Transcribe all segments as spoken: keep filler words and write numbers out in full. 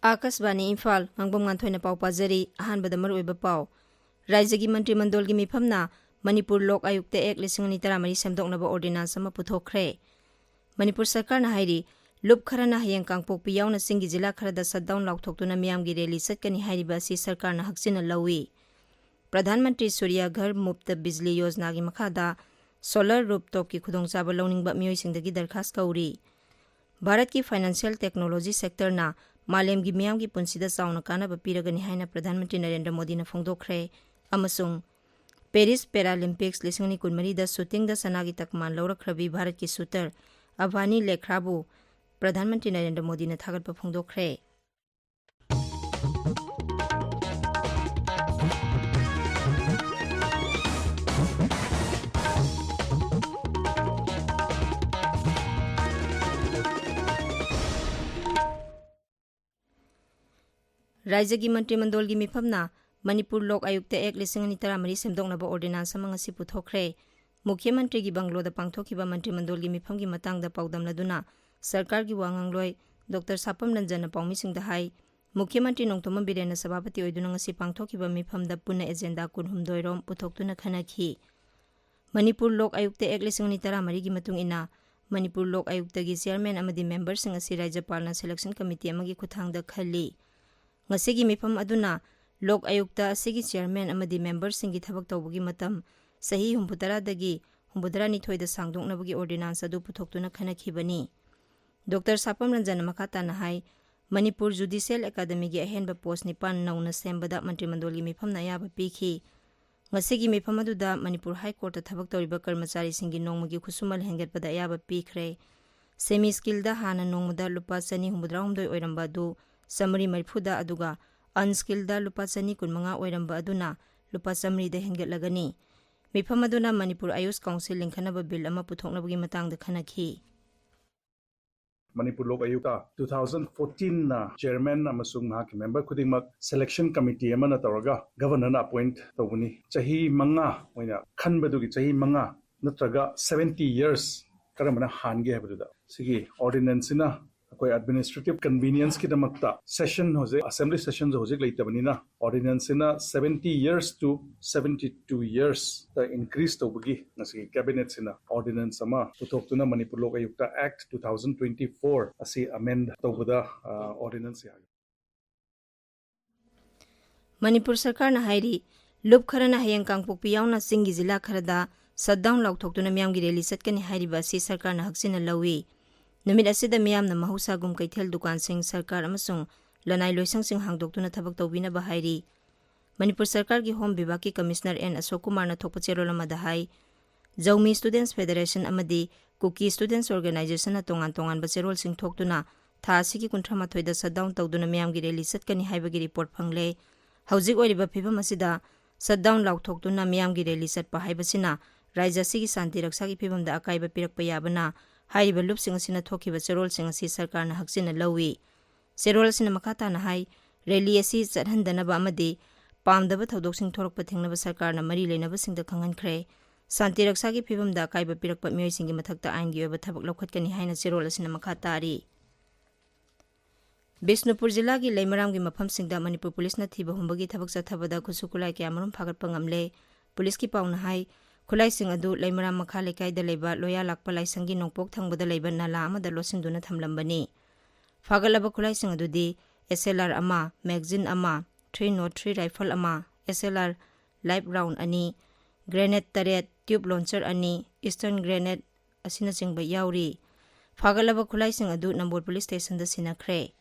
ꯑꯥꯀꯥꯁꯕꯥꯅꯤ ꯏꯝꯐꯥꯜ, ꯉꯥꯡꯕꯝ ꯉꯥꯟꯊꯣꯏꯅ ꯄꯥꯎ ꯄꯥꯖꯔꯤ꯫ ꯑꯍꯥꯟꯕꯗ ꯃꯔꯨꯑꯣꯏꯕ ꯄꯥꯎ꯫ ꯔꯥꯏꯖ꯭ꯌꯒꯤ ꯃꯟꯇ꯭ꯔꯤ ꯃꯟꯗꯣꯜꯒꯤ ꯃꯤꯐꯝꯅ ꯃꯅꯤꯄꯨꯔ ꯂꯣꯛ ꯑꯌꯨꯛꯇ ꯑꯦꯛ ꯂꯤꯁꯤꯡ ꯑꯅꯤ ꯇꯔꯥꯃꯔꯤ ꯁꯦꯝꯗꯣꯛꯅꯕ ꯑꯣꯔꯗꯤꯅꯥꯟꯁ ꯑꯃ ꯄꯨꯊꯣꯛꯈ꯭ꯔꯦ꯫ ꯃꯅꯤꯄꯨꯔ ꯁꯔꯀꯥꯔꯅ ꯍꯥꯏꯔꯤ, ꯂꯨꯞ ꯈꯔꯅ ꯍꯌꯦꯡ ꯀꯥꯡꯄꯣꯛꯄꯤ ꯌꯥꯎꯅ ꯆꯤꯡꯒꯤ ꯖꯤꯂꯥ ꯈꯔꯗ ꯁꯠꯗꯥꯎꯟ ꯂꯥꯎꯊꯣꯛꯇꯨꯅ ꯃꯤꯌꯥꯝꯒꯤ ꯔꯦꯂꯤ ꯆꯠꯀꯅꯤ ꯍꯥꯏꯔꯤꯕ ꯑꯁꯤ ꯁꯔꯀꯥꯔꯅ ꯍꯛꯆꯤꯟꯅ ꯂꯧꯏ꯫ ꯄ꯭ꯔꯙꯥꯟ ꯃꯟꯇ꯭ꯔꯤ ꯁꯨꯔ꯭ꯌ ꯘꯔ ꯃꯨꯐꯇ ꯕꯤꯖꯂꯤ ꯌꯣꯖꯅꯥꯒꯤ ꯃꯈꯥꯗ ꯁꯣꯂꯔ ꯔꯨꯞꯇꯣꯞꯀꯤ ꯈꯨꯗꯣꯡꯆꯥꯕ ꯂꯧꯅꯤꯡꯕ ꯃꯤꯑꯣꯏꯁꯤꯡꯗꯒꯤ ꯗꯔꯈꯥꯁ ꯀꯧꯔꯤ꯫ ꯚꯥꯔꯠꯀꯤ ꯐꯥꯏꯅꯥꯟꯁꯤꯌꯦꯜ ꯇꯦꯛꯅꯣꯂꯣꯖꯤ ꯁꯦꯛꯇꯔꯅ ꯃꯥꯂꯦꯝꯒꯤ ꯃꯤꯌꯥꯝꯒꯤ ꯄꯨꯟꯁꯤꯗ ꯆꯥꯎꯅ ꯀꯥꯟꯅꯕ ꯄꯤꯔꯒꯅꯤ ꯍꯥꯏꯅ ꯄ꯭ꯔꯙꯥꯟ ꯃꯟꯇ꯭ꯔꯤ ꯅꯔꯦꯟꯗ꯭ꯔ ꯃꯣꯗꯤꯅ ꯐꯣꯡꯗꯣꯛꯈ꯭ꯔꯦ꯫ ꯑꯃꯁꯨꯡ ꯄꯦꯔꯤꯁ ꯄꯦꯔꯥꯂꯤꯝꯄꯤꯛꯁ ꯂꯤꯁꯤꯡ ꯑꯅꯤ ꯀꯨꯟꯃꯔꯤꯗ ꯁꯨꯇꯤꯡꯗ ꯁꯅꯥꯒꯤ ꯇꯛꯃꯥꯟ ꯂꯧꯔꯛꯈ꯭ꯔꯕꯤ ꯚꯥꯔꯠꯀꯤ ꯁꯨꯇꯔ ꯑꯚꯥꯅꯤ ꯂꯦꯈ꯭ꯔꯥꯕꯨ ꯄ꯭ꯔꯙꯥꯟ ꯃꯟꯇ꯭ꯔꯤ ꯅꯔꯦꯟꯗ꯭ꯔ ꯃꯣꯗꯤꯅ ꯊꯥꯒꯠꯄ ꯐꯣꯡꯗꯣꯛꯈ꯭ꯔꯦ꯫ ꯔꯥꯏꯖ꯭ꯌꯒꯤ ꯃꯟꯇ꯭ꯔꯤ ꯃꯟꯗꯣꯜꯒꯤ ꯃꯤꯐꯝꯅ ꯃꯅꯤꯄꯨꯔ ꯂꯣꯛ ꯑꯌꯨꯛꯇ ꯑꯦꯛ ꯂꯤꯁꯤꯡ ꯑꯅꯤ ꯇꯔꯥꯃꯔꯤ ꯁꯦꯝꯗꯣꯛꯅꯕ ꯑꯣꯔꯗꯤꯅꯥꯟꯁ ꯑꯃ ꯉꯁꯤ ꯄꯨꯊꯣꯛꯈ꯭ꯔꯦ꯫ ꯃꯨꯈ꯭ꯌ ꯃꯟꯇ꯭ꯔꯤꯒꯤ ꯕꯪꯒ꯭ꯂꯣꯗ ꯄꯥꯡꯊꯣꯛꯈꯤꯕ ꯃꯟꯇ꯭ꯔꯤ ꯃꯟꯗꯣꯜꯒꯤ ꯃꯤꯐꯝꯒꯤ ꯃꯇꯥꯡꯗ ꯄꯥꯎꯗꯝꯅꯗꯨꯅ ꯁꯔꯀꯥꯔꯒꯤ ꯋꯥ ꯉꯥꯡꯂꯣꯏ ꯗꯣꯛꯇꯔ ꯁꯥꯄꯝ ꯔꯟꯖꯟꯅ ꯄꯥꯎꯃꯤꯁꯤꯡꯗ ꯍꯥꯏ, ꯃꯨꯈ꯭ꯌ ꯃꯟꯇ꯭ꯔꯤ ꯅꯣꯡꯊꯣꯝꯕꯝ ꯕꯤꯔꯦꯟꯅ ꯁꯚꯥꯄꯇꯤ ꯑꯣꯏꯗꯨꯅ ꯉꯁꯤ ꯄꯥꯡꯊꯣꯛꯈꯤꯕ ꯃꯤꯐꯝꯗ ꯄꯨꯟꯅ ꯑꯦꯖꯦꯟꯗꯥ ꯀꯨꯟꯍꯨꯝꯗꯣꯏ ꯔꯣꯝ ꯄꯨꯊꯣꯛꯇꯨꯅ ꯈꯟꯅꯈꯤ꯫ ꯃꯅꯤꯄꯨꯔ ꯂꯣꯛ ꯑꯌꯨꯛꯇ ꯑꯦꯛ ꯂꯤꯁꯤꯡ ꯑꯅꯤ ꯇꯔꯥꯃꯔꯤꯒꯤ ꯃꯇꯨꯡ ꯏꯟꯅ ꯃꯅꯤꯄꯨꯔ ꯂꯣꯛ ꯑꯌꯨꯛꯇꯒꯤ ꯆꯤꯌꯔꯃꯦꯟ ꯑꯃꯗꯤ ꯃꯦꯝꯕꯔꯁꯤꯡ ꯑꯁꯤ ꯔꯥꯖ꯭ꯌꯄꯥꯜꯅ ꯁꯦꯂꯦꯛꯁꯟ ꯀꯃꯤꯇꯤ ꯑꯃꯒꯤ ꯈꯨꯠꯊꯥꯡꯗ ꯈꯜꯂꯤ꯫ ꯉꯁꯤꯒꯤ ꯃꯤꯐꯝ ꯑꯗꯨꯅ ꯂꯣꯛ ꯑꯌꯨꯛꯇ ꯑꯁꯤꯒꯤ ꯆꯤꯌꯔꯃꯦꯟ ꯑꯃꯗꯤ ꯃꯦꯝꯕꯔꯁꯤꯡꯒꯤ ꯊꯕꯛ ꯇꯧꯕꯒꯤ ꯃꯇꯝ ꯆꯍꯤ ꯍꯨꯝꯐꯨꯇꯔꯥꯗꯒꯤ ꯍꯨꯝꯐꯨꯇꯔꯥꯅꯤꯊꯣꯏꯗ ꯁꯥꯡꯗꯣꯛꯅꯕꯒꯤ ꯑꯣꯔꯗꯤꯅꯥꯟꯁ ꯑꯗꯨ ꯄꯨꯊꯣꯛꯇꯨꯅ ꯈꯟꯅꯈꯤꯕꯅꯤ꯫ ꯗꯣꯛꯇꯔ ꯁꯥꯄꯝ ꯔꯟꯖꯟꯅ ꯃꯈꯥ ꯇꯥꯅ ꯍꯥꯏ, ꯃꯅꯤꯄꯨꯔ ꯖꯨꯗꯤꯁꯤꯌꯦꯜ ꯑꯦꯀꯥꯗꯃꯤꯒꯤ ꯑꯍꯦꯟꯕ ꯄꯣꯁ ꯅꯤꯄꯥꯟ ꯅꯧꯅ ꯁꯦꯝꯕꯗ ꯃꯟꯇ꯭ꯔꯤ ꯃꯟꯗꯣꯜꯒꯤ ꯃꯤꯐꯝꯅ ꯑꯌꯥꯕ ꯄꯤꯈꯤ꯫ ꯉꯁꯤꯒꯤ ꯃꯤꯐꯝ ꯑꯗꯨꯗ ꯃꯅꯤꯄꯨꯔ ꯍꯥꯏ ꯀꯣꯔꯠꯇ ꯊꯕꯛ ꯇꯧꯔꯤꯕ ꯀꯔꯃꯆꯥꯔꯤꯁꯤꯡꯒꯤ ꯅꯣꯡꯃꯒꯤ ꯈꯨꯠꯁꯨꯃꯜ ꯍꯦꯟꯒꯠꯄꯗ ꯑꯌꯥꯕ ꯄꯤꯈ꯭ꯔꯦ꯫ ꯁꯦꯃꯤ ꯁ꯭ꯀꯤꯜꯗ ꯍꯥꯟꯅ ꯅꯣꯡꯃꯗ ꯂꯨꯄꯥ ꯆꯅꯤ ꯍꯨꯝꯐꯨꯇꯔꯥꯍꯨꯝꯗꯣꯏ ꯑꯣꯏꯔꯝꯕ ꯑꯗꯨ ꯆꯥꯃꯔꯤ ꯃꯔꯤꯐꯨꯗ, ꯑꯗꯨꯒ ꯑꯟꯁ꯭ꯀꯤꯜꯗ ꯂꯨꯄꯥ ꯆꯅꯤ ꯀꯨꯟꯃꯉꯥ ꯑꯣꯏꯔꯝꯕ ꯑꯗꯨꯅ ꯂꯨꯄꯥ ꯆꯥꯃꯔꯤꯗ ꯍꯦꯟꯒꯠꯂꯒꯅꯤ꯫ ꯃꯤꯐꯝ ꯑꯗꯨꯅ ꯃꯅꯤꯄꯨꯔ ꯑꯌꯨꯁ ꯀꯥꯎꯟꯁꯤꯜ ꯂꯤꯡꯈꯠꯅꯕ ꯕꯤꯜ ꯑꯃ ꯄꯨꯊꯣꯛꯅꯕꯒꯤ ꯃꯇꯥꯡꯗ ꯈꯟꯅꯈꯤ꯫ ꯃꯅꯤꯄꯨꯔ ꯂꯣꯛ ꯑꯌꯨꯛꯇ two thousand fourteen ꯅ ꯆꯤꯌꯔꯃꯦꯟ ꯑꯃꯁꯨꯡ ꯃꯍꯥꯛꯀꯤ ꯃꯦꯝꯕꯔ ꯈꯨꯗꯤꯡꯃꯛ ꯁꯦꯂꯦꯛꯁꯟ ꯀꯃꯤꯇꯤ ꯑꯃꯅ ꯇꯧꯔꯒ ꯒꯚꯔꯅꯔꯅ ꯑꯦꯄꯣꯏꯟꯠ ꯇꯧꯕꯅꯤ꯫ ꯆꯍꯤ ꯃꯉꯥ ꯑꯣꯏꯅ ꯈꯟꯕꯗꯨꯒꯤ ꯆꯍꯤ ꯃꯉꯥ ꯅꯠꯇ꯭ꯔꯒ seventy years ꯀꯔꯝꯕꯅ ꯍꯥꯟꯒꯦ ꯍꯥꯏꯕꯗꯨꯗ ꯁꯤꯒꯤ ꯑꯣꯔꯗꯤꯅꯦꯟꯁꯁꯤꯅ ꯑꯩꯈꯣꯏ administrative convenience ꯀꯤꯗꯃꯛꯇ session, ꯍꯧꯖꯤꯛ assembly session ꯁꯨ ꯍꯧꯖꯤꯛ ꯂꯩꯇꯕꯅꯤꯅ, ordinance ꯁꯤꯅ seventy years to seventy two years ꯇ increase ꯇꯧꯕꯒꯤ ꯉꯁꯤꯒꯤ cabinet ꯁꯤꯅ ordinance ꯑꯃ ꯄꯨꯊꯣꯛꯇꯨꯅ Manipur Lok Ayukta Act two thousand twenty four ꯑꯁꯤ amend ꯇꯧꯕꯗ, ꯑ, ordinance ꯌꯥꯔꯤ꯫ ꯃꯅꯤꯄꯨꯔ ꯁꯔꯀꯥꯔꯅ ꯍꯥꯏꯔꯤ, ꯂꯨꯞ ꯈꯔꯅ ꯍꯌꯦꯡ ꯀꯥꯡꯄꯣꯛꯄꯤ ꯌꯥꯎꯅ ꯆꯤꯡꯒꯤ ꯖꯤꯂꯥ ꯈꯔꯗ shutdown ꯂꯥꯎꯊꯣꯛꯇꯨꯅ ꯃꯤꯌꯥꯝꯒꯤ rally ꯆꯠꯀꯅꯤ ꯍꯥꯏꯔꯤꯕ ꯑꯁꯤ ꯁꯔꯀꯥꯔꯅ ꯍꯛꯆꯤꯟꯅ ꯂꯧꯏ꯫ ꯅꯨꯃꯤꯠ ꯑꯁꯤꯗ ꯃꯤꯌꯥꯝꯅ ꯃꯍꯧꯁꯥꯒꯨꯝ ꯀꯩꯊꯦꯜ, ꯗꯨꯀꯥꯟꯁꯤꯡ, ꯁꯔꯀꯥꯔ ꯑꯃꯁꯨꯡ ꯂꯅꯥꯏ ꯂꯣꯏꯁꯪꯁꯤꯡ ꯍꯥꯡꯗꯣꯛꯇꯨꯅ ꯊꯕꯛ ꯇꯧꯕꯤꯅꯕ ꯍꯥꯏꯔꯤ꯫ ꯃꯅꯤꯄꯨꯔ ꯁꯔꯀꯥꯔꯒꯤ Home Vibhag ꯀꯤ Commissioner ꯑꯦꯟ ꯑꯁꯣꯛ ꯀꯨꯃꯥꯔꯅ ꯊꯣꯛꯄ ꯆꯦꯔꯣꯜ ꯑꯃꯗ ꯍꯥꯏ, ꯖꯧꯃꯤ Students Federation ꯑꯃꯗꯤ ꯀꯨꯀꯤ Students Organization ꯅ ꯇꯣꯉꯥꯟ ꯇꯣꯉꯥꯟꯕ ꯆꯦꯔꯣꯜꯁꯤꯡ ꯊꯣꯛꯇꯨꯅ ꯊꯥ ꯑꯁꯤꯒꯤ ꯀꯨꯟꯊ꯭ꯔꯥ ꯃꯥꯊꯣꯏꯗ shutdown ꯇꯧꯗꯨꯅ ꯃꯤꯌꯥꯝꯒꯤ rally ꯆꯠꯀꯅꯤ ꯍꯥꯏꯕꯒꯤ report ꯐꯪꯂꯦ꯫ ꯍꯧꯖꯤꯛ ꯑꯣꯏꯔꯤꯕ ꯐꯤꯕꯝ ꯑꯁꯤꯗ shutdown ꯂꯥꯎꯊꯣꯛꯇꯨꯅ ꯃꯤꯌꯥꯝꯒꯤ rally ꯆꯠꯄ ꯍꯥꯏꯕꯁꯤꯅ ꯔꯥꯖ꯭ꯌ ꯑꯁꯤꯒꯤ ꯁꯥꯟꯇꯤ ꯔꯛꯁꯥꯒꯤ ꯐꯤꯕꯝꯗ ꯑꯀꯥꯏꯕ ꯄꯤꯔꯛꯄ ꯌꯥꯕꯅ ꯍꯥꯏꯔꯤꯕ ꯂꯨꯞꯁꯤꯡ ꯑꯁꯤꯅ ꯊꯣꯛꯈꯤꯕ ꯆꯦꯔꯣꯜꯁꯤꯡ ꯑꯁꯤ ꯁꯔꯀꯥꯔꯅ ꯍꯛꯆꯤꯟꯅ ꯂꯧꯏ꯫ ꯆꯦꯔꯣꯜ ꯑꯁꯤꯅ ꯃꯈꯥ ꯇꯥꯅ ꯍꯥꯏ, rally ꯑꯁꯤ ꯆꯠꯍꯟꯗꯅꯕ ꯑꯃꯗꯤ ꯄꯥꯝꯗꯕ ꯊꯧꯗꯣꯛꯁꯤꯡ ꯊꯣꯔꯛꯄ ꯊꯤꯡꯅꯕ ꯁꯔꯀꯥꯔꯅ ꯃꯔꯤ ꯂꯩꯅꯕꯁꯤꯡꯗ ꯈꯪꯍꯟꯈ꯭ꯔꯦ꯫ ꯁꯥꯟꯇꯤ ꯔꯛꯁꯥꯒꯤ ꯐꯤꯕꯝꯗ ꯑꯀꯥꯏꯕ ꯄꯤꯔꯛꯄ ꯃꯤꯑꯣꯏꯁꯤꯡꯒꯤ ꯃꯊꯛꯇ ꯑꯥꯏꯟꯒꯤ ꯑꯣꯏꯕ ꯊꯕꯛ ꯂꯧꯈꯠꯀꯅꯤ ꯍꯥꯏꯅ ꯆꯦꯔꯣꯜ ꯑꯁꯤꯅ ꯃꯈꯥ ꯇꯥꯔꯤ꯫ ꯕꯤꯁꯅꯨꯄꯨꯔ ꯖꯤꯂꯥꯒꯤ ꯂꯩꯃꯔꯥꯝꯒꯤ ꯃꯐꯝꯁꯤꯡꯗ ꯃꯅꯤꯄꯨꯔ ꯄꯨꯂꯤꯁꯅ ꯊꯤꯕ ꯍꯨꯝꯕꯒꯤ ꯊꯕꯛ ꯆꯠꯊꯕꯗ ꯈꯨꯠꯁꯨ ꯈꯨꯠꯂꯥꯏ ꯀꯌꯥꯃꯔꯨꯝ ꯐꯥꯒꯠꯄ ꯉꯝꯂꯦ꯫ ꯄꯨꯂꯤꯁꯀꯤ ꯄꯥꯎꯅ ꯍꯥꯏ, ꯈꯨꯠꯂꯥꯏꯁꯤꯡ ꯑꯗꯨ ꯂꯩꯃꯔꯥꯝ ꯃꯈꯥ ꯂꯩꯀꯥꯏꯗ ꯂꯩꯕ ꯂꯣꯌꯥ ꯂꯥꯛꯄ ꯂꯥꯏꯁꯪꯒꯤ ꯅꯣꯡꯄꯣꯛ ꯊꯪꯕꯗ ꯂꯩꯕ ꯅꯂꯥ ꯑꯃꯗ ꯂꯣꯠꯁꯤꯟꯗꯨꯅ ꯊꯝꯂꯝꯕꯅꯤ꯫ ꯐꯥꯒꯠꯂꯕ ꯈꯨꯠꯂꯥꯏꯁꯤꯡ ꯑꯗꯨꯗꯤ S L R ꯑꯃ, magazine ꯑꯃ, three nought three rifle ꯑꯃ, S L R live round ꯑꯅꯤ, grenade ꯇꯔꯦꯠ, tube launcher ꯑꯅꯤ, stun grenade ꯑꯁꯤꯅꯆꯤꯡꯕ ꯌꯥꯎꯔꯤ꯫ ꯐꯥꯒꯠꯂꯕ ꯈꯨꯠꯂꯥꯏꯁꯤꯡ ꯑꯗꯨ ꯅꯝꯕꯣꯜ ꯄꯨꯂꯤꯁ ꯁ꯭ꯇꯦꯁꯟꯗ ꯁꯤꯟꯅꯈ꯭ꯔꯦ꯫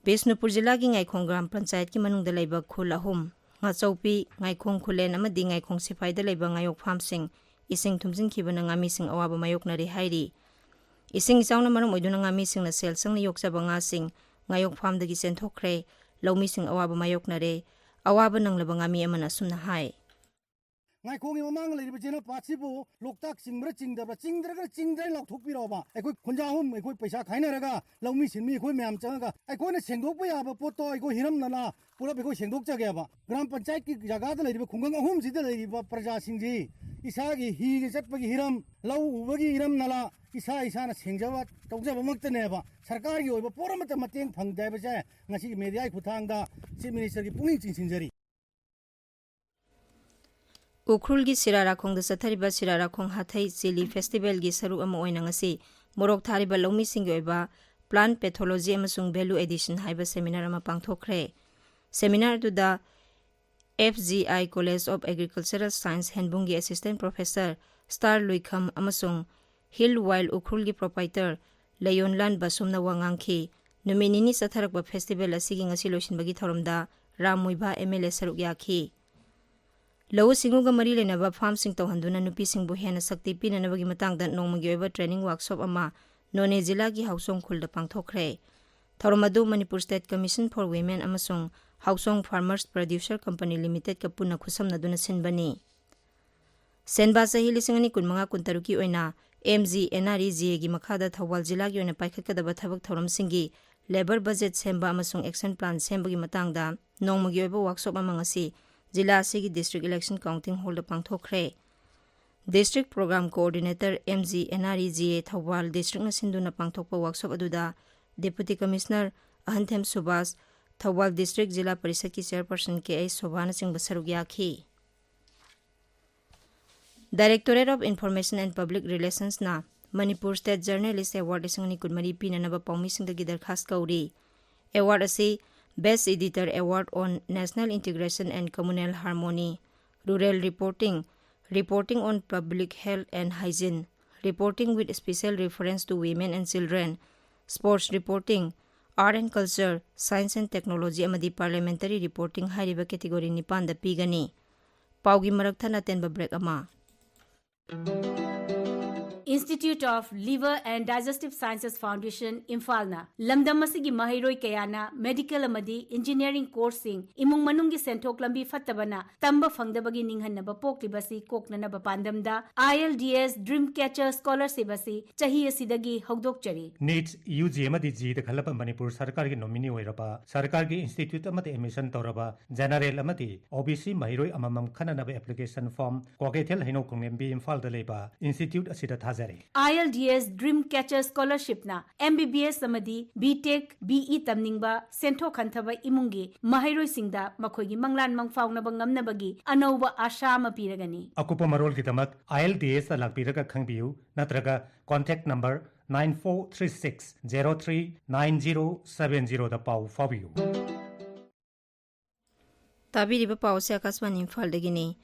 ꯕꯤꯁꯅꯨꯄꯨꯔ ꯖꯤꯂꯥꯒꯤ ꯉꯥꯏꯈꯣꯡ ꯒ꯭ꯔꯥꯝ ꯄꯟꯆꯥꯌꯠꯀꯤ ꯃꯅꯨꯡꯗ ꯂꯩꯕ ꯈꯨꯜ ꯑꯍꯨꯝ, ꯉꯥꯆꯧꯄꯤ, ꯉꯥꯏꯈꯣꯡ ꯈꯨꯂꯦꯟ ꯑꯃꯗꯤ ꯉꯥꯏꯈꯣꯡ ꯁꯤꯐꯥꯏꯗ ꯂꯩꯕ ꯉꯥꯌꯣꯛ ꯐꯥꯝꯁꯤꯡ ꯏꯁꯤꯡ ꯊꯨꯝꯖꯤꯟꯈꯤꯕꯅ ꯉꯥꯃꯤꯁꯤꯡ ꯑꯋꯥꯕ ꯃꯥꯌꯣꯛꯅꯔꯦ ꯍꯥꯏꯔꯤ꯫ ꯏꯁꯤꯡ ꯏꯆꯥꯎꯅ ꯃꯔꯝ ꯑꯣꯏꯗꯨꯅ ꯉꯥꯃꯤꯁꯤꯡꯅ ꯁꯦꯜ ꯆꯪꯅ ꯌꯣꯛꯆꯕ ꯉꯥꯁꯤꯡ ꯉꯥꯌꯣꯛ ꯐꯥꯝꯗꯒꯤ ꯆꯦꯟꯊꯣꯛꯈ꯭ꯔꯦ꯫ ꯂꯧꯃꯤꯁꯤꯡ ꯑꯋꯥꯕ ꯃꯥꯌꯣꯛꯅꯔꯦ꯫ ꯑꯋꯥꯕ ꯅꯪꯂꯕ ꯉꯥꯃꯤ ꯑꯃꯅ ꯑꯁꯨꯝꯅ ꯍꯥꯏ꯫ ꯉꯥꯏꯈꯣꯡꯒꯤ ꯃꯃꯥꯡꯗ ꯂꯩꯔꯤꯕ ꯆꯦꯅꯞ ꯄꯥꯠꯁꯤꯕꯨ ꯂꯣꯛꯇꯥꯛ ꯆꯤꯡꯕ꯭ꯔꯥ ꯆꯤꯡꯗꯕ꯭ꯔꯥ, ꯆꯤꯡꯗ꯭ꯔꯒꯅ ꯆꯤꯡꯗ꯭ꯔꯦ ꯂꯥꯎꯊꯣꯛꯄꯤꯔꯛꯑꯣꯕ꯫ ꯑꯩꯈꯣꯏ ꯈꯨꯟꯖꯥ ꯑꯍꯨꯝ ꯑꯩꯈꯣꯏ ꯄꯩꯁꯥ ꯈꯥꯏꯅꯔꯒ, ꯂꯧꯃꯤ ꯁꯤꯟꯃꯤ ꯑꯩꯈꯣꯏ ꯃꯌꯥꯝ ꯆꯪꯉꯒ ꯑꯩꯈꯣꯏꯅ ꯁꯦꯡꯗꯣꯛꯄ ꯌꯥꯕ ꯄꯣꯠꯇꯣ ꯑꯩꯈꯣꯏ ꯍꯤꯔꯝ ꯅꯂꯥ ꯄꯨꯂꯞ ꯑꯩꯈꯣꯏ ꯁꯦꯡꯗꯣꯛꯆꯒꯦꯕ꯫ ꯒ꯭ꯔꯥꯝ ꯄꯟꯆꯥꯌꯠꯀꯤ ꯖꯒꯥꯗ ꯂꯩꯔꯤꯕ ꯈꯨꯡꯒꯪ ꯑꯍꯨꯝꯁꯤꯗ ꯂꯩꯔꯤꯕ ꯄ꯭ꯔꯖꯥꯁꯤꯡꯁꯤ ꯏꯁꯥꯒꯤ ꯍꯤꯒꯤ ꯆꯠꯄꯒꯤ ꯍꯤꯔꯝ, ꯂꯧ ꯎꯕꯒꯤ ꯍꯤꯔꯝ ꯅꯂꯥ ꯏꯁꯥ ꯏꯁꯥꯅ ꯁꯦꯡꯖꯕ ꯇꯧꯖꯕꯃꯛꯇꯅꯦꯕ꯫ ꯁꯔꯀꯥꯔꯒꯤ ꯑꯣꯏꯕ ꯄꯣꯠ ꯑꯃꯠꯇ ꯃꯇꯦꯡ ꯐꯪꯗꯦ ꯍꯥꯏꯕꯁꯦ ꯉꯁꯤꯒꯤ ꯃꯦꯗꯤꯌꯥꯒꯤ ꯈꯨꯠꯊꯥꯡꯗ ꯆꯤꯐ ꯃꯤꯅꯤꯁꯇꯔꯒꯤ ꯄꯨꯛꯅꯤꯡ ꯆꯤꯡꯁꯤꯟꯖꯔꯤ꯫ ꯎꯈ꯭ꯔꯨꯜꯒꯤ ꯁꯤꯔꯥꯔꯥꯈꯣꯡꯗ ꯆꯠꯊꯔꯤꯕ ꯁꯤꯔꯥꯔꯥꯈꯣꯡ ꯍꯥꯊꯩ ꯆꯤꯂꯤ ꯐꯦꯁꯇꯤꯚꯦꯜꯒꯤ ꯁꯔꯨꯛ ꯑꯃ ꯑꯣꯏꯅ ꯉꯁꯤ ꯃꯣꯔꯣꯛ ꯊꯥꯔꯤꯕ ꯂꯧꯃꯤꯁꯤꯡꯒꯤ ꯑꯣꯏꯕ plant pathology ꯑꯃꯁꯨꯡ value addition ꯍꯥꯏꯕ seminar ꯑꯃ ꯄꯥꯡꯊꯣꯛꯈ꯭ꯔꯦ꯫ Seminar ꯑꯗꯨꯗ F G I College of Agricultural Science ꯍꯦꯟꯕꯨꯡꯒꯤ assistant professor ꯁ꯭ꯇꯥꯔ ꯂꯨꯏꯈꯝ ꯑꯃꯁꯨꯡ Hill Wild ꯎꯈ꯭ꯔꯨꯜꯒꯤ proprietor ꯂꯩꯌꯣꯟꯂꯥꯟ ꯕꯁꯨꯝꯅ ꯋꯥ ꯉꯥꯡꯈꯤ꯫ ꯅꯨꯃꯤꯠ ꯅꯤꯅꯤ ꯆꯠꯊꯔꯛꯄ festival ꯑꯁꯤꯒꯤ ꯉꯁꯤ ꯂꯣꯏꯁꯤꯟꯕꯒꯤ ꯊꯧꯔꯝꯗ ꯔꯥꯝ ꯃꯨꯏꯕꯥ M L A ꯁꯔꯨꯛ ꯌꯥꯈꯤ꯫ ꯂꯧꯎ ꯁꯤꯡꯎꯒ ꯃꯔꯤ ꯂꯩꯅꯕ farmꯁꯤꯡ ꯇꯧꯍꯟꯗꯨꯅ ꯅꯨꯄꯤꯁꯤꯡꯕꯨ ꯍꯦꯟꯅ ꯁꯛꯇꯤ ꯄꯤꯅꯅꯕꯒꯤ ꯃꯇꯥꯡꯗ ꯅꯣꯡꯃꯒꯤ ꯑꯣꯏꯕ training workshop ꯑꯃ ꯅꯣꯅꯦ ꯖꯤꯂꯥꯒꯤ ꯍꯥꯎꯁꯣꯡ ꯈꯨꯜꯗ ꯄꯥꯡꯊꯣꯛꯈ꯭ꯔꯦ꯫ ꯊꯧꯔꯝ ꯑꯗꯨ Manipur State Commission for Women ꯑꯃꯁꯨꯡ ꯍꯥꯎꯁꯣꯡ Farmers Producer Company Limitedꯀ ꯄꯨꯟꯅ ꯈꯨꯠꯁꯝꯅꯗꯨꯅ ꯁꯤꯟꯕꯅꯤ꯫ ꯁꯦꯟꯕꯥ ꯆꯍꯤ ꯂꯤꯁꯤꯡ ꯑꯅꯤ ꯀꯨꯟꯃꯉꯥ ꯀꯨꯟꯇꯔꯨꯛꯀꯤ ꯑꯣꯏꯅ M G N R E G Aꯒꯤ ꯃꯈꯥꯗ ꯊꯧꯕꯥꯜ ꯖꯤꯂꯥꯒꯤ ꯑꯣꯏꯅ ꯄꯥꯏꯈꯠꯀꯗꯕ ꯊꯕꯛ ꯊꯧꯔꯝꯁꯤꯡꯒꯤ labour budget ꯁꯦꯝꯕ ꯑꯃꯁꯨꯡ action plan ꯁꯦꯝꯕꯒꯤ ꯃꯇꯥꯡꯗ ꯅꯣꯡꯃꯒꯤ ꯑꯣꯏꯕ workshop ꯑꯃ ꯉꯁꯤ ꯖꯤꯂꯥ ꯑꯁꯤꯒꯤ district election counting hallꯗ ꯄꯥꯡꯊꯣꯛꯈ꯭ꯔꯦ꯫ District Program Coordinator M G N R E G A Thoubal districtꯅ ꯁꯤꯟꯗꯨꯅ ꯄꯥꯡꯊꯣꯛꯄ workshop ꯑꯗꯨꯗ Deputy Commissioner ꯑꯍꯟꯊꯦꯝ Subhas, Thoubal district zila ꯄꯔꯤꯁꯠꯀꯤ chairperson K I ꯁꯣꯚꯥꯅꯆꯤꯡꯕ ꯁꯔꯨꯛ ꯌꯥꯈꯤ꯫ Directorate of Information and Public Relationsꯅ Manipur State Journalist Award ꯂꯤꯁꯤꯡ ꯑꯅꯤ ꯀꯨꯟꯃꯔꯤ ꯄꯤꯅꯅꯕ ꯄꯥꯎꯃꯤꯁꯤꯡꯗꯒꯤ ꯗꯔꯈꯥꯁ ꯀꯧꯔꯤ꯫ Award ꯑꯁꯤ Best Editor Award on National Integration and Communal Harmony, Rural Reporting, Reporting on Public Health and Hygiene, Reporting with Special Reference to Women and Children, Sports Reporting, Art and Culture, Science and Technology ꯑꯃꯗꯤ Parliamentary Reporting ꯍꯥꯏꯔꯤꯕ category ꯅꯤꯄꯥꯟꯗ ꯄꯤꯒꯅꯤ꯫ ꯄꯥꯎꯒꯤ ꯃꯔꯛ ꯊꯠꯅ ꯑꯇꯦꯟꯕ break ꯑꯃ꯫ Institute of Liver and Digestive Sciences Foundation, ꯏꯝꯐꯥꯜꯅ ꯂꯝꯗꯝ ꯑꯁꯤꯒꯤ ꯃꯍꯩꯔꯣꯏ ꯀꯌꯥꯅ medical ꯑꯃꯗꯤ engineering courseꯁꯤꯡ ꯏꯃꯨꯡ ꯃꯅꯨꯡꯒꯤ ꯁꯦꯟꯊꯣꯛ ꯂꯝꯕꯤ ꯐꯠꯇꯕꯅ ꯇꯝꯕ ꯐꯪꯗꯕꯒꯤ ꯅꯤꯡꯍꯟꯅꯕ ꯄꯣꯛꯂꯤꯕꯁꯤ ꯀꯣꯛꯅꯅꯕ ꯄꯥꯟꯗꯝꯗ I L D S Dreamcatcher Scholarship ꯑꯁꯤ ꯆꯍꯤ ꯑꯁꯤꯗꯒꯤ ꯍꯧꯗꯣꯛꯆꯔꯤ꯫ NEET, U G ꯑꯃꯗꯤ G ꯗ ꯈꯜꯂꯕ ꯃꯅꯤꯄꯨꯔ ꯁꯔꯀꯥꯔꯒꯤ nominee ꯑꯣꯏꯔꯕ, ꯁꯔꯀꯥꯔꯒꯤ institute ꯑꯃꯗ admission ꯇꯧꯔꯕ, general ꯑꯃꯗꯤ O B C ꯃꯍꯩꯔꯣꯏ ꯑꯃꯃꯝ ꯈꯟꯅꯅꯕ application form ꯀ꯭ꯋꯥꯀꯩꯊꯦꯜ ꯍꯩꯅꯧ ꯈꯣꯡꯂꯦꯝꯕꯤ, ꯏꯝꯐꯥꯜꯗ ꯂꯩꯕ institute ꯑꯁꯤꯗ ꯊꯥꯖꯔꯤ꯫ I L D S Dreamcatcher Scholarshipꯅ M B B S ꯑꯃꯗꯤ B Tech, B E ꯇꯝꯅꯤꯡꯕ ꯁꯦꯟꯊꯣꯛ ꯍꯟꯊꯕ ꯏꯃꯨꯡꯒꯤ ꯃꯍꯩꯔꯣꯏꯁꯤꯡꯗ ꯃꯈꯣꯏꯒꯤ ꯃꯪꯂꯥꯟ ꯃꯪꯐꯥꯎꯅꯕ ꯉꯝꯅꯕꯒꯤ ꯑꯅꯧꯕ ꯑꯥꯁꯥ ꯑꯃ ꯄꯤꯔꯒꯅꯤ꯫ ꯑꯀꯨꯞꯄ ꯃꯔꯣꯜꯒꯤꯗꯃꯛ I L D S ꯇ ꯂꯥꯛꯄꯤꯔꯒ ꯈꯪꯕꯤꯌꯨ, ꯅꯠꯇ꯭ꯔꯒ contact number nine four three six zero three nine zero seven zero ꯗ ꯄꯥꯎ ꯐꯥꯎꯕꯤꯌꯨ꯫ ꯇꯥꯕꯤꯔꯤꯕ ꯄꯥꯎ ꯑꯁꯤ ꯑꯀꯥꯁꯕꯥꯅꯤ ꯏꯝꯐꯥꯜꯗꯒꯤꯅꯤ꯫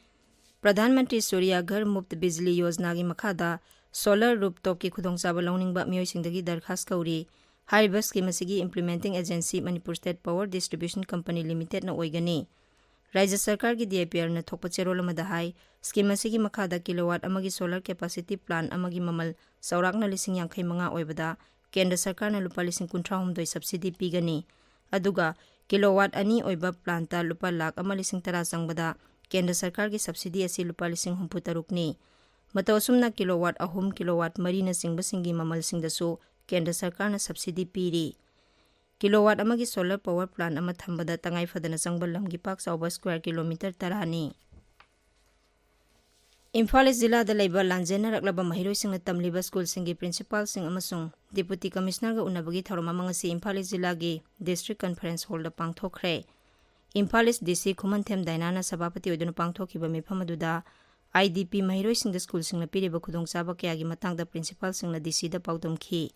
ꯄ꯭ꯔꯙꯥꯟ ꯃꯟꯇ꯭ꯔꯤ ꯁꯨꯔ꯭ꯌ ꯘꯔ ꯃꯨꯐꯠ ꯕꯤꯖꯂꯤ ꯌꯣꯖꯅꯥꯒꯤ ꯃꯈꯥꯗ solar rooftopꯀꯤ ꯈꯨꯗꯣꯡꯆꯥꯕ ꯂꯧꯅꯤꯡꯕ ꯃꯤꯑꯣꯏꯁꯤꯡꯗꯒꯤ ꯗꯔꯈꯥꯁ ꯀꯧꯔꯤ꯫ ꯍꯥꯏꯔꯤꯕ scheme ꯑꯁꯤꯒꯤ implementing agency Manipur State Power Distribution Company Limitedꯅ ꯑꯣꯏꯒꯅꯤ꯫ ꯔꯥꯖ꯭ꯌ ꯁꯔꯀꯥꯔꯒꯤ D I P Rꯅ ꯊꯣꯛꯄ ꯆꯦꯔꯣꯜ ꯑꯃꯗ ꯍꯥꯏ, scheme ꯑꯁꯤꯒꯤ ꯃꯈꯥꯗ kilowatt ꯑꯃꯒꯤ solar capacity plant ꯑꯃꯒꯤ ꯃꯃꯜ ꯆꯥꯎꯔꯥꯛꯅ ꯂꯤꯁꯤꯡ ꯌꯥꯡꯈꯩ ꯃꯉꯥ ꯑꯣꯏꯕꯗ ꯀꯦꯟꯗ꯭ꯔ ꯁꯔꯀꯥꯔꯅ ꯂꯨꯄꯥ ꯂꯤꯁꯤꯡ ꯀꯨꯟꯊ꯭ꯔꯥ ꯍꯨꯝꯗꯣꯏ subsidy ꯄꯤꯒꯅꯤ꯫ ꯑꯗꯨꯒ kilowatt ꯑꯅꯤ ꯑꯣꯏꯕ plantꯇ ꯂꯨꯄꯥ ꯂꯥꯈ ꯑꯃ ꯂꯤꯁꯤꯡ ꯇꯔꯥ ꯆꯪꯕꯗ ꯀꯦꯟꯗ꯭ꯔ ꯁꯔꯀꯥꯔꯒꯤ subsidy ꯑꯁꯤ ꯂꯨꯄꯥ ꯂꯤꯁꯤꯡ ꯍꯨꯝꯐꯨ ꯇꯔꯨꯛꯅꯤ꯫ ꯃꯇꯧ ꯑꯁꯨꯝꯅ kilowatt ꯑꯍꯨꯝ, kilowatt ꯃꯔꯤꯅꯆꯤꯡꯕꯁꯤꯡꯒꯤ ꯃꯃꯜꯁꯤꯡꯗꯁꯨ ꯀꯦꯟꯗ꯭ꯔ ꯁꯔꯀꯥꯔꯅ subsidy ꯄꯤꯔꯤ꯫ Kilowatt ꯑꯃꯒꯤ solar power plant ꯑꯃ ꯊꯝꯕꯗ ꯇꯉꯥꯏ ꯐꯗꯅ ꯆꯪꯕ ꯂꯝꯒꯤ ꯄꯥꯛ ꯆꯥꯎꯕ square kilometre ꯇꯔꯥꯅꯤ꯫ ꯏꯝꯐꯥꯜ ꯏꯁ ꯖꯤꯂꯥꯗ ꯂꯩꯕ ꯂꯥꯟꯖꯦꯟꯅꯔꯛꯂꯕ ꯃꯍꯩꯔꯣꯏꯁꯤꯡꯅ ꯇꯝꯂꯤꯕ ꯁ꯭ꯀꯨꯜꯁꯤꯡꯒꯤ principalꯁꯤꯡ ꯑꯃꯁꯨꯡ Deputy Commissionerꯒ ꯎꯅꯕꯒꯤ ꯊꯧꯔꯝ ꯑꯃ ꯉꯁꯤ ꯏꯝꯐꯥꯜ ꯏꯁ ꯖꯤꯂꯥꯒꯤ District Conference Hallꯗ ꯄꯥꯡꯊꯣꯛꯈ꯭ꯔꯦ꯫ ꯏꯝꯐꯥꯜ ꯏꯁ D C ꯈꯨꯃꯟꯊꯦꯝ ꯗꯥꯏꯅꯥꯅ ꯁꯚꯥꯄꯇꯤ ꯑꯣꯏꯗꯨꯅ ꯄꯥꯡꯊꯣꯛꯈꯤꯕ ꯃꯤꯐꯝ ꯑꯗꯨꯗ I D P ꯃꯍꯩꯔꯣꯏꯁꯤꯡꯗ ꯁ꯭ꯀꯨꯜꯁꯤꯡꯅ ꯄꯤꯔꯤꯕ ꯈꯨꯗꯣꯡꯆꯥꯕ ꯀꯌꯥꯒꯤ ꯃꯇꯥꯡꯗ principalꯁꯤꯡꯅ D Cꯗ ꯄꯥꯎꯗꯝꯈꯤ꯫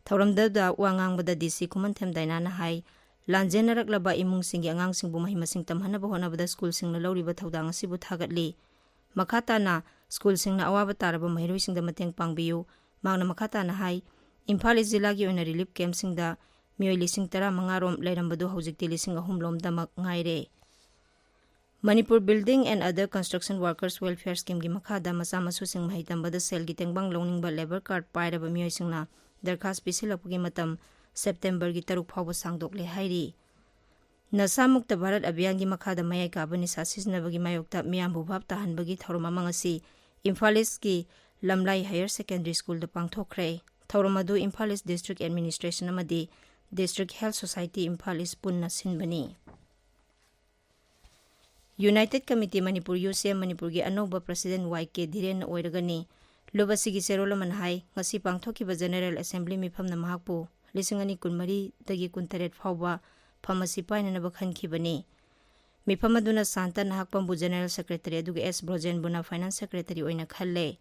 ꯊꯧꯔꯝꯗꯨꯗ ꯋꯥ ꯉꯥꯡꯕꯗ D C ꯈꯨꯃꯟꯊꯦꯝ ꯗꯥꯏꯅꯥꯅ ꯍꯥꯏ, ꯂꯥꯟꯖꯦꯟꯅꯔꯛꯂꯕ ꯏꯃꯨꯡꯁꯤꯡꯒꯤ ꯑꯉꯥꯡꯁꯤꯡꯕꯨ ꯃꯍꯩ ꯃꯁꯤꯡ ꯇꯝꯍꯟꯅꯕ ꯍꯣꯠꯅꯕꯗ ꯁ꯭ꯀꯨꯜꯁꯤꯡꯅ ꯂꯧꯔꯤꯕ ꯊꯧꯗꯥꯡ ꯑꯁꯤꯕꯨ ꯊꯥꯒꯠꯂꯤ꯫ ꯃꯈꯥ ꯇꯥꯅ ꯁ꯭ꯀꯨꯜꯁꯤꯡꯅ ꯑꯋꯥꯕ ꯇꯥꯔꯕ ꯃꯍꯩꯔꯣꯏꯁꯤꯡꯗ ꯃꯇꯦꯡ ꯄꯥꯡꯕꯤꯌꯨ꯫ ꯃꯍꯥꯛꯅ ꯃꯈꯥ ꯇꯥꯅ ꯍꯥꯏ, ꯏꯝꯐꯥꯜ ꯏꯁ ꯖꯤꯂꯥꯒꯤ ꯑꯣꯏꯅ relief campꯁꯤꯡꯗ ꯃꯤꯑꯣꯏ ꯂꯤꯁꯤꯡ ꯇꯔꯥꯃꯉꯥ ꯔꯣꯝ ꯂꯩꯔꯝꯕꯗꯨ ꯍꯧꯖꯤꯛꯇꯤ ꯂꯤꯁꯤꯡ ꯑꯍꯨꯝ ꯂꯣꯝꯗꯃꯛ ꯉꯥꯏꯔꯦ꯫ Manipur Building and Other Construction Workers Welfare Scheme ꯒꯤ ꯃꯈꯥꯗ ꯃꯆꯥ ꯃꯁꯨꯁꯤꯡ ꯃꯍꯩ ꯇꯝꯕꯗ ꯁꯦꯜꯒꯤ ꯇꯦꯡꯕꯥꯡ ꯂꯧꯅꯤꯡꯕ labour card ꯄꯥꯏꯔꯕ ꯃꯤꯑꯣꯏꯁꯤꯡꯅ ꯗꯔꯈꯥꯁ ꯄꯤꯁꯤꯜꯂꯛꯄꯒꯤ ꯃꯇꯝ September ꯒꯤ ꯇꯔꯨꯛ ꯐꯥꯎꯕ ꯁꯥꯡꯗꯣꯛꯂꯦ ꯍꯥꯏꯔꯤ꯫ ꯅꯁꯥ ꯃꯨꯛꯇ ꯚꯥꯔꯠ ꯑꯚꯤꯌꯥꯟꯒꯤ ꯃꯈꯥꯗ ꯃꯌꯥꯏ ꯀꯥꯕ ꯅꯤꯁꯥ ꯁꯤꯖꯤꯟꯅꯕꯒꯤ ꯃꯥꯌꯣꯛꯇ ꯃꯤꯌꯥꯝꯕꯨ ꯚꯥꯞ ꯇꯥꯍꯟꯕꯒꯤ ꯊꯧꯔꯝ ꯑꯃ ꯉꯁꯤ ꯏꯝꯐꯥꯜ ꯏꯁꯀꯤ ꯂꯝꯂꯥꯏ Higher Secondary School ꯗ ꯄꯥꯡꯊꯣꯛꯈ꯭ꯔꯦ꯫ ꯊꯧꯔꯝ ꯑꯗꯨ ꯏꯝꯐꯥꯜ ꯏꯁ District Administration ꯑꯃꯗꯤ District Health Society ꯏꯝꯐꯥꯜ ꯏꯁ ꯄꯨꯟꯅ ꯁꯤꯟꯕꯅꯤ꯫ United Committee Manipur, U C M, ꯃꯅꯤꯄꯨꯔꯒꯤ ꯑꯅꯧꯕ President Y K ꯙꯤꯔꯦꯟꯅ ꯑꯣꯏꯔꯒꯅꯤ꯫ ꯂꯨꯞ ꯑꯁꯤꯒꯤ ꯆꯦꯔꯣꯜ ꯑꯃꯅ ꯍꯥꯏ, ꯉꯁꯤ ꯄꯥꯡꯊꯣꯛꯈꯤꯕ General Assembly ꯃꯤꯐꯝꯅ ꯃꯍꯥꯛꯄꯨ ꯂꯤꯁꯤꯡ ꯑꯅꯤ ꯀꯨꯟꯃꯔꯤꯗꯒꯤ ꯀꯨꯟꯇꯔꯦꯠ ꯐꯥꯎꯕ ꯐꯝ ꯑꯁꯤ ꯄꯥꯏꯅꯅꯕ ꯈꯟꯈꯤꯕꯅꯤ꯫ ꯃꯤꯐꯝ ꯑꯗꯨꯅ ꯁꯥꯟꯇ ꯅꯍꯥꯛꯄꯝꯕꯨ General Secretary ꯑꯗꯨꯒ ꯑꯦꯁ ꯕ꯭ꯔꯣꯖꯦꯟꯕꯨꯅ Finance Secretary ꯑꯣꯏꯅ ꯈꯜꯂꯦ꯫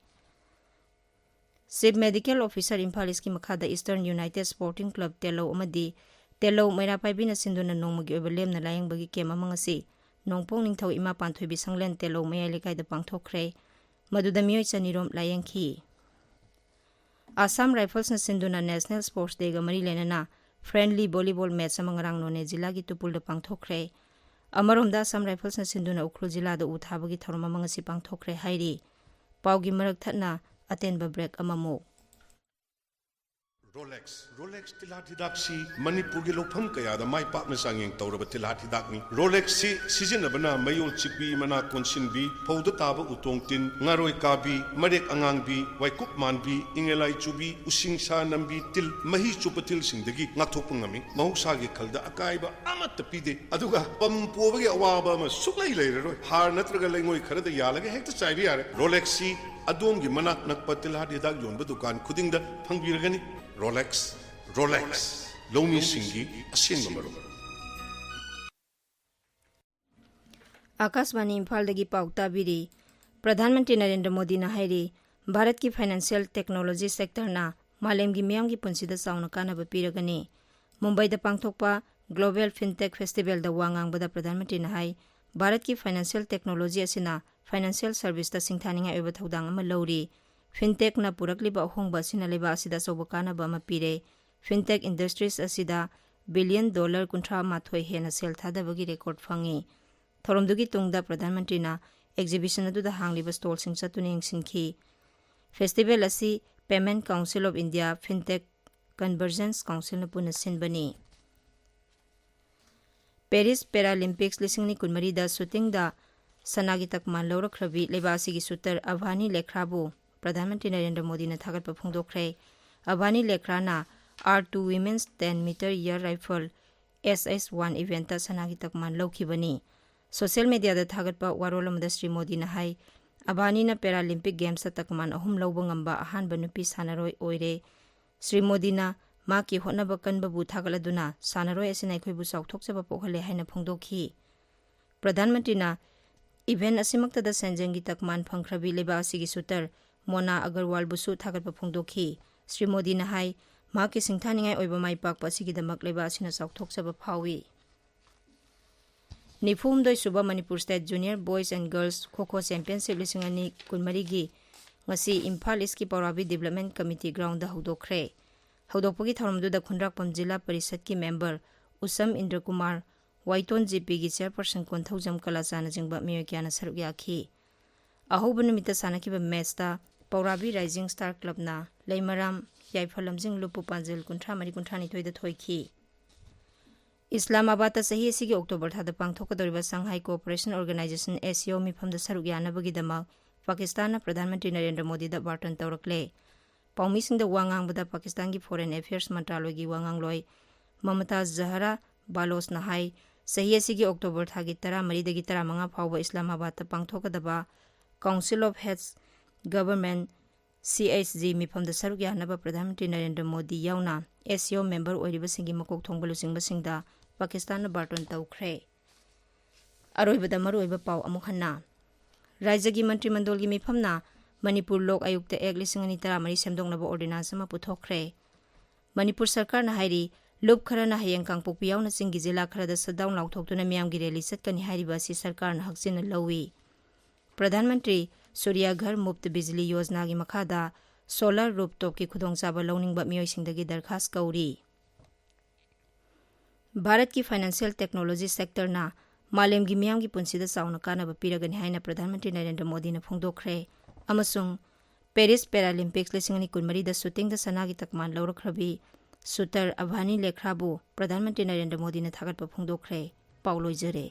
Chief Medical Officer ꯏꯝꯐꯥꯜ ꯏꯁꯀꯤ ꯃꯈꯥꯗ Eastern United Sporting Club ꯇꯦꯂꯧ ꯑꯃꯗꯤ ꯇꯦꯂꯧ ꯃꯩꯔꯥ ꯄꯥꯏꯕꯤꯅ ꯁꯤꯟꯗꯨꯅ ꯅꯣꯡꯃꯒꯤ ꯑꯣꯏꯕ ꯂꯦꯝꯅ ꯂꯥꯌꯦꯡꯕꯒꯤ camp ꯑꯃ ꯉꯁꯤ ꯅꯣꯡꯄꯣꯛ ꯅꯤꯡꯊꯧ ꯏꯃꯥ ꯄꯥꯟꯊꯣꯏꯕꯤ ꯁꯪꯂꯦꯟ ꯇꯦꯂꯧ ꯃꯌꯥꯏ ꯂꯩꯀꯥꯏꯗ ꯄꯥꯡꯊꯣꯛꯈ꯭ꯔꯦ꯫ ꯃꯗꯨꯗ ꯃꯤꯑꯣꯏ ꯆꯅꯤꯔꯣꯝ ꯂꯥꯌꯦꯡꯈꯤ꯫ Assam Riflesꯅ ꯁꯤꯟꯗꯨꯅ National Sports Dayꯒ ꯃꯔꯤ ꯂꯩꯅꯅ friendly volleyball match ꯑꯃ ꯉꯔꯥꯡ ꯅꯣꯅꯦ ꯖꯤꯂꯥꯒꯤ ꯇꯨꯄꯨꯜꯗ ꯄꯥꯡꯊꯣꯛꯈ꯭ꯔꯦ꯫ ꯑꯃꯔꯣꯝꯗ Assam Riflesꯅ ꯁꯤꯟꯗꯨꯅ ꯎꯈ꯭ꯔꯨꯜ ꯖꯤꯂꯥꯗ ꯎ ꯊꯥꯕꯒꯤ ꯊꯧꯔꯝ ꯑꯃ ꯉꯁꯤ ꯄꯥꯡꯊꯣꯛꯈ꯭ꯔꯦ ꯍꯥꯏꯔꯤ꯫ ꯄꯥꯎꯒꯤ ꯃꯔꯛ ꯊꯠꯅ ꯑꯇꯦꯟꯕ break ꯑꯃꯃꯨꯛ꯫ Rolex, Rolex ꯇꯤꯜꯍꯥꯠ ꯍꯤꯗꯥꯛꯁꯤ ꯃꯅꯤꯄꯨꯔꯒꯤ ꯂꯧꯐꯝ ꯀꯌꯥꯗ ꯃꯥꯏ ꯄꯥꯛꯅ ꯆꯥꯡꯌꯦꯡ ꯇꯧꯔꯕ ꯇꯤꯜꯍꯥꯠ ꯍꯤꯗꯥꯛꯅꯤ꯫ Rolexꯁꯤ ꯁꯤꯖꯤꯟꯅꯕꯅ ꯃꯌꯣꯜ ꯆꯤꯛꯄꯤ, ꯃꯅꯥ ꯀꯣꯟꯁꯤꯟꯕꯤ, ꯐꯧꯗ ꯇꯥꯕ ꯎꯇꯣꯡ ꯇꯤꯟ, ꯉꯥꯔꯣꯏ ꯀꯥꯕꯤ, ꯃꯔꯦꯛ ꯑꯉꯥꯡꯕꯤ, ꯋꯥꯏꯀꯨꯞ ꯃꯥꯟꯕꯤ, ꯏꯪꯉꯦꯂꯥꯏ ꯆꯨꯕꯤ, ꯎꯁꯤꯡꯁꯥ ꯅꯝꯕꯤ, ꯇꯤꯜ, ꯃꯍꯤ ꯆꯨꯞꯄ ꯇꯤꯜꯁꯤꯡꯗꯒꯤ ꯉꯥꯛꯊꯣꯛꯄ ꯉꯝꯃꯤ꯫ ꯃꯍꯧꯁꯥꯒꯤ ꯈꯜꯗ ꯑꯀꯥꯏꯕ ꯑꯃꯠꯇ ꯄꯤꯗꯦ꯫ ꯑꯗꯨꯒ ꯄꯝ ꯄꯣꯕꯒꯤ ꯑꯋꯥꯕ ꯑꯃ ꯁꯨꯛꯂꯩ ꯂꯩꯔꯔꯣꯏ꯫ ꯍꯥꯔ ꯅꯠꯇ꯭ꯔꯒ ꯂꯩꯉꯣꯏ ꯈꯔꯗ ꯌꯥꯜꯂꯒ ꯍꯦꯛꯇ ꯆꯥꯏꯕ ꯌꯥꯔꯦ꯫ Rolexꯁꯤ ꯑꯗꯣꯝꯒꯤ ꯃꯅꯥꯛ ꯅꯛꯄ ꯇꯤꯜꯍꯥꯠ ꯍꯤꯗꯥꯛ ꯌꯣꯟꯕ ꯗꯨꯀꯥꯟ ꯈꯨꯗꯤꯡꯗ ꯐꯪꯕꯤꯔꯒꯅꯤ꯫ Rolex, Rolex, ꯂꯧꯃꯤꯁꯤꯡꯒꯤ ꯑꯁꯦꯡꯕ ꯃꯔꯨꯞ꯫ ꯑꯥꯀꯥꯁꯕꯥꯅꯤ ꯏꯝꯐꯥꯜꯗꯒꯤ ꯄꯥꯎ ꯇꯥꯕꯤꯔꯤ꯫ ꯄ꯭ꯔꯙꯥꯟ ꯃꯟꯇ꯭ꯔꯤ ꯅꯔꯦꯟꯗ꯭ꯔ ꯃꯣꯗꯤꯅ ꯍꯥꯏꯔꯤ, ꯚꯥꯔꯠꯀꯤ financial technology sectorꯅ ꯃꯥꯂꯦꯝꯒꯤ ꯃꯤꯌꯥꯝꯒꯤ ꯄꯨꯟꯁꯤꯗ ꯆꯥꯎꯅ ꯀꯥꯟꯅꯕ ꯄꯤꯔꯒꯅꯤ꯫ ꯃꯨꯝꯕꯥꯏꯗ ꯄꯥꯡꯊꯣꯛꯄ Global FinTech Festivalꯗ ꯋꯥ ꯉꯥꯡꯕꯗ ꯄ꯭ꯔꯙꯥꯟ ꯃꯟꯇ꯭ꯔꯤꯅ ꯍꯥꯏ, ꯚꯥꯔꯠꯀꯤ financial technology ꯑꯁꯤꯅ financial serviceꯇ ꯁꯤꯡꯊꯥꯅꯤꯡꯉꯥꯏ ꯑꯣꯏꯕ ꯊꯧꯗꯥꯡ ꯑꯃ ꯂꯧꯔꯤ꯫ FinTechꯅ ꯄꯨꯔꯛꯂꯤꯕ ꯑꯍꯣꯡꯕ ꯑꯁꯤꯅ ꯂꯩꯕꯥꯛ ꯑꯁꯤꯗ ꯑꯆꯧꯕ ꯀꯥꯟꯅꯕ ꯑꯃ ꯄꯤꯔꯦ꯫ FinTech industries ꯑꯁꯤꯗ billion dollar ꯀꯨꯟꯊ꯭ꯔꯥ ꯃꯥꯊꯣꯏ ꯍꯦꯟꯅ ꯁꯦꯜ ꯊꯥꯗꯕꯒꯤ record ꯐꯪꯉꯤ꯫ ꯊꯧꯔꯝꯗꯨꯒꯤ ꯇꯨꯡꯗ ꯄ꯭ꯔꯙꯥꯟ ꯃꯟꯇ꯭ꯔꯤꯅ exhibition ꯑꯗꯨꯗ ꯍꯥꯡꯂꯤꯕ stallꯁꯤꯡ ꯆꯠꯇꯨꯅ ꯌꯦꯡꯁꯤꯟꯈꯤ꯫ Festival ꯑꯁꯤ Payment Council of India, Fintech Convergence Councilꯅ ꯄꯨꯟꯅ ꯁꯤꯟꯕꯅꯤ꯫ Paris Paralympics ꯂꯤꯁꯤꯡ ꯑꯅꯤ ꯀꯨꯟꯃꯔꯤꯗ shootingꯗ ꯁꯅꯥꯒꯤ ꯇꯛꯃꯥꯟ ꯂꯧꯔꯛꯈ꯭ꯔꯕꯤ ꯂꯩꯕꯥꯛ ꯑꯁꯤꯒꯤ shooter ꯑꯚꯥꯅꯤ ꯂꯦꯈ꯭ꯔꯥꯕꯨ ꯄ꯭ꯔꯙꯥꯟ ꯃꯟꯇ꯭ꯔꯤ ꯅꯔꯦꯟꯗ꯭ꯔ ꯃꯣꯗꯤꯅ ꯊꯥꯒꯠꯄ ꯐꯣꯡꯗꯣꯛꯈ꯭ꯔꯦ꯫ ꯑꯚꯥꯅꯤ ꯂꯦꯈ꯭ꯔꯥꯅ R two Women's ten meter air rifle S S one eventꯇ ꯁꯅꯥꯒꯤ ꯇꯛꯃꯥꯟ ꯂꯧꯈꯤꯕꯅꯤ꯫ Social mediaꯗ ꯊꯥꯒꯠꯄ ꯋꯥꯔꯣꯜ ꯑꯃꯗ ꯁ꯭ꯔꯤ ꯃꯣꯗꯤꯅ ꯍꯥꯏ, ꯑꯚꯥꯅꯤꯅ Paralympic Gamesꯇ ꯇꯛꯃꯥꯟ ꯑꯍꯨꯝ ꯂꯧꯕ ꯉꯝꯕ ꯑꯍꯥꯟꯕ ꯅꯨꯄꯤ ꯁꯥꯟꯅꯔꯣꯏ ꯑꯣꯏꯔꯦ꯫ ꯁ꯭ꯔꯤ ꯃꯣꯗꯤꯅ ꯃꯍꯥꯛꯀꯤ ꯍꯣꯠꯅꯕ ꯀꯟꯕꯕꯨ ꯊꯥꯒꯠꯂꯗꯨꯅ ꯁꯥꯟꯅꯔꯣꯏ ꯑꯁꯤꯅ ꯑꯩꯈꯣꯏꯕꯨ ꯆꯥꯎꯊꯣꯛꯆꯕ ꯄꯣꯛꯍꯜꯂꯦ ꯍꯥꯏꯅ ꯐꯣꯡꯗꯣꯛꯈꯤ꯫ ꯄ꯭ꯔꯙꯥꯟ ꯃꯟꯇ꯭ꯔꯤꯅ event ꯑꯁꯤꯃꯛꯇꯗ ꯁꯦꯟꯖꯦꯡꯒꯤ ꯇꯛꯃꯥꯟ ꯐꯪꯈ꯭ꯔꯕꯤ ꯂꯩꯕꯥꯛ ꯑꯁꯤꯒꯤ shooter ꯃꯣꯅꯥ ꯑꯒꯔꯋꯥꯜꯕꯨꯁꯨ ꯊꯥꯒꯠꯄ ꯐꯣꯡꯗꯣꯛꯈꯤ꯫ ꯁ꯭ꯔꯤ ꯃꯣꯗꯤꯅ ꯍꯥꯏ, ꯃꯍꯥꯛꯀꯤ ꯁꯤꯡꯊꯥꯅꯤꯡꯉꯥꯏ ꯑꯣꯏꯕ ꯃꯥꯏ ꯄꯥꯛꯄ ꯑꯁꯤꯒꯤꯗꯃꯛ ꯂꯩꯕꯥꯛ ꯑꯁꯤꯅ ꯆꯥꯎꯊꯣꯛꯆꯕ ꯐꯥꯎꯏ꯫ ꯅꯤꯐꯨꯍꯨꯝꯗꯣꯏ ꯁꯨꯕ Manipur State Junior Boys and Girls Kho Kho Championship ꯂꯤꯁꯤꯡ ꯑꯅꯤ ꯀꯨꯟꯃꯔꯤꯒꯤ ꯉꯁꯤ ꯏꯝꯐꯥꯜ Eastꯀꯤ ꯄꯧꯔꯥꯕꯤ Development Committee groundꯗ ꯍꯧꯗꯣꯛꯈ꯭ꯔꯦ꯫ ꯍꯧꯗꯣꯛꯄꯒꯤ ꯊꯧꯔꯝꯗꯨꯗ ꯈꯨꯟꯗ꯭ꯔꯥꯛꯄꯝ ꯖꯤꯂꯥ ꯄꯔꯤꯁꯠꯀꯤ member ꯎꯁꯝ ꯏꯟꯗ꯭ꯔꯀꯨꯃꯥꯔ, ꯋꯥꯏꯇꯣꯟ GPꯒꯤ chairperson ꯀꯣꯟꯊꯧꯖꯝ ꯀꯂꯥꯆꯥꯅꯆꯤꯡꯕ ꯃꯤꯑꯣꯏ ꯀꯌꯥꯅ ꯁꯔꯨꯛ ꯌꯥꯈꯤ꯫ ꯑꯍꯧꯕ ꯅꯨꯃꯤꯠꯇ ꯁꯥꯟꯅꯈꯤꯕ matchꯇ ꯄꯧꯔꯥꯕꯤ Rising Star Clubꯅ ꯂꯩꯃꯔꯥꯝ ꯌꯥꯏꯐ ꯂꯝꯖꯤꯡ ꯂꯨꯞꯄꯨ ꯄꯥꯟꯖꯜ ꯀꯨꯟꯊ꯭ꯔꯥ ꯃꯔꯤ ꯀꯨꯟꯊ꯭ꯔꯥ ꯅꯤꯊꯣꯏꯗ ꯊꯣꯏꯈꯤ꯫ ꯏꯁꯂꯥꯃꯥꯕꯥꯗꯇ ꯆꯍꯤ ꯑꯁꯤꯒꯤ ꯑꯣꯛꯇꯣꯕꯔ ꯊꯥꯗ ꯄꯥꯡꯊꯣꯛꯀꯗꯧꯔꯤꯕ Shanghai Cooperation Organization, SCO, ꯃꯤꯐꯝꯗ ꯁꯔꯨꯛ ꯌꯥꯅꯕꯒꯤꯗꯃꯛ ꯄꯥꯀꯤꯁꯇꯥꯟꯅ ꯄ꯭ꯔꯙꯥꯟ ꯃꯟꯇ꯭ꯔꯤ ꯅꯔꯦꯟꯗ꯭ꯔ ꯃꯣꯗꯤꯗ ꯕꯥꯔꯇꯟ ꯇꯧꯔꯛꯂꯦ꯫ ꯄꯥꯎꯃꯤꯁꯤꯡꯗ ꯋꯥ ꯉꯥꯡꯕꯗ ꯄꯥꯀꯤꯁꯇꯥꯟꯒꯤ Foreign Affairs ꯃꯟꯇ꯭ꯔꯥꯂꯣꯏꯒꯤ ꯋꯥꯉꯥꯡꯂꯣꯏ ꯃꯃꯇꯥ ꯖꯍꯔꯥ ꯕꯥꯂꯣꯁꯅ ꯍꯥꯏ, ꯆꯍꯤ ꯑꯁꯤꯒꯤ ꯑꯣꯛꯇꯣꯕꯔ ꯊꯥꯒꯤ ꯇꯔꯥꯃꯔꯤꯗꯒꯤ ꯇꯔꯥꯃꯉꯥ ꯐꯥꯎꯕ ꯏꯁꯂꯥꯃꯥꯕꯥꯗꯇ ꯄꯥꯡꯊꯣꯛꯀꯗꯕ Council of Heads Government, CHG, ꯃꯤꯐꯝꯗ ꯁꯔꯨꯛ ꯌꯥꯅꯕ ꯄ꯭ꯔꯙꯥꯟ ꯃꯟꯇ꯭ꯔꯤ ꯅꯔꯦꯟꯗ꯭ꯔ ꯃꯣꯗꯤ ꯌꯥꯎꯅ SCO member ꯑꯣꯏꯔꯤꯕꯁꯤꯡꯒꯤ ꯃꯀꯣꯛ ꯊꯣꯡꯕ ꯂꯨꯆꯤꯡꯕꯁꯤꯡꯗ ꯄꯥꯀꯤꯁꯇꯥꯟꯅ ꯕꯥꯔꯇꯟ ꯇꯧꯈ꯭ꯔꯦ꯫ ꯑꯔꯣꯏꯕꯗ ꯃꯔꯨꯑꯣꯏꯕ ꯄꯥꯎ ꯑꯃꯨꯛ ꯍꯟꯅ꯫ ꯔꯥꯖ꯭ꯌꯒꯤ ꯃꯟꯇ꯭ꯔꯤ ꯃꯟꯗꯜꯒꯤ ꯃꯤꯐꯝꯅ ꯃꯅꯤꯄꯨꯔ ꯂꯣꯛ ꯑꯌꯨꯛꯇ Act ꯂꯤꯁꯤꯡ ꯑꯅꯤ ꯇꯔꯥꯃꯔꯤ ꯁꯦꯝꯗꯣꯛꯅꯕ ordinance ꯑꯃ ꯄꯨꯊꯣꯛꯈ꯭ꯔꯦ꯫ ꯃꯅꯤꯄꯨꯔ ꯁꯔꯀꯥꯔꯅ ꯍꯥꯏꯔꯤ, ꯂꯨꯞ ꯈꯔꯅ ꯍꯌꯦꯡ ꯀꯥꯡꯄꯣꯛꯄꯤ ꯌꯥꯎꯅ ꯆꯤꯡꯒꯤ ꯖꯤꯂꯥ ꯈꯔꯗ shutdown ꯂꯥꯎꯊꯣꯛꯇꯨꯅ ꯃꯤꯌꯥꯝꯒꯤ rally ꯆꯠꯀꯅꯤ ꯍꯥꯏꯔꯤꯕ ꯑꯁꯤ ꯁꯔꯀꯥꯔꯅ ꯍꯛꯆꯤꯟꯅ ꯂꯧꯏ꯫ ꯄ꯭ꯔꯙꯥꯟ ꯃꯟꯇ꯭ꯔꯤ ꯁꯨꯔ꯭ꯌꯥ ꯘꯔ ꯃꯨꯐꯠ ꯕꯤꯖꯂꯤ ꯌꯣꯖꯅꯥꯒꯤ ꯃꯈꯥꯗ solar rooftopꯀꯤ ꯈꯨꯗꯣꯡꯆꯥꯕ ꯂꯧꯅꯤꯡꯕ ꯃꯤꯑꯣꯏꯁꯤꯡꯗꯒꯤ ꯗꯔꯈꯥꯁ ꯀꯧꯔꯤ꯫ ꯚꯥꯔꯠꯀꯤ financial technology sectorꯅ ꯃꯥꯂꯦꯝꯒꯤ ꯃꯤꯌꯥꯝꯒꯤ ꯄꯨꯟꯁꯤꯗ ꯆꯥꯎꯅ ꯀꯥꯟꯅꯕ ꯄꯤꯔꯒꯅꯤ ꯍꯥꯏꯅ ꯄ꯭ꯔꯙꯥꯟ ꯃꯟꯇ꯭ꯔꯤ ꯅꯔꯦꯟꯗ꯭ꯔ ꯃꯣꯗꯤꯅ ꯐꯣꯡꯗꯣꯛꯈ꯭ꯔꯦ꯫ ꯑꯃꯁꯨꯡ ꯄꯦꯔꯤꯁ ꯄꯦꯔꯥꯂꯤꯝꯄꯤꯛꯁ ꯂꯤꯁꯤꯡ ꯑꯅꯤ ꯀꯨꯟꯃꯔꯤꯗ ꯁꯨꯇꯤꯡꯗ ꯁꯅꯥꯒꯤ ꯇꯛꯃꯥꯟ ꯂꯧꯔꯛꯈ꯭ꯔꯕꯤ ꯁꯨꯇꯔ ꯑꯚꯥꯅꯤ ꯂꯦꯈ꯭ꯔꯥꯕꯨ ꯄ꯭ꯔꯙꯥꯟ ꯃꯟꯇ꯭ꯔꯤ ꯅꯔꯦꯟꯗ꯭ꯔ ꯃꯣꯗꯤꯅ ꯊꯥꯒꯠꯄ ꯐꯣꯡꯗꯣꯛꯈ꯭ꯔꯦ꯫ ꯄꯥꯎ ꯂꯣꯏꯖꯔꯦ꯫